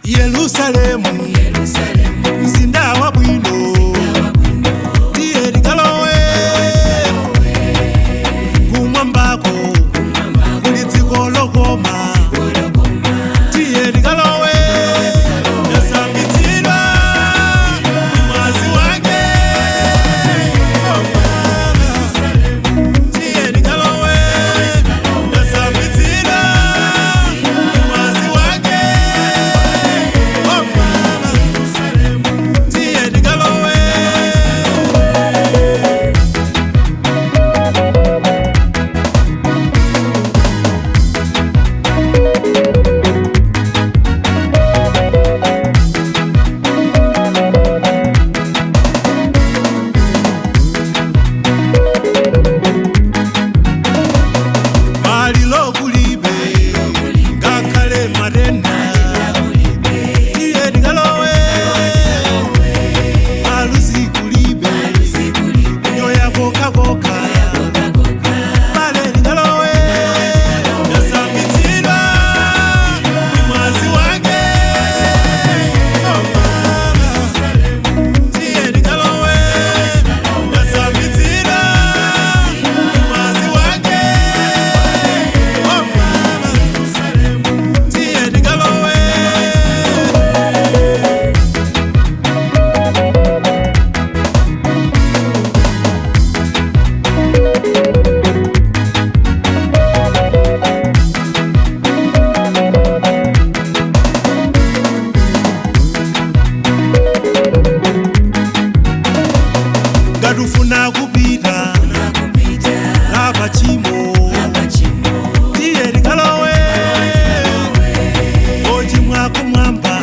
Yerusalemu, mzinda wa bwino, tiye tikalowe kumwambako, kuli dziko lokoma, tiye tikalowe. Yasambitsidwa ndi mwazi wake. Tiye tikalowe. Yasambitsidwa ndi mwazi wake. Tiye tikalowe. Malilo kulibe, ngakhale matenda. Tiye tikalowe. Maluzi kulibe, nyoya kokakoka. Bale tikalowe. Yasambitsidwa ndi mwazi wake. Tiye tikalowe. Yasambitsidwa ndi mwazi wake. Tiye tikalowe. Ngatufuna kupita, lapa chimo. Tiye tikalowe. Ochimwa kumwamba.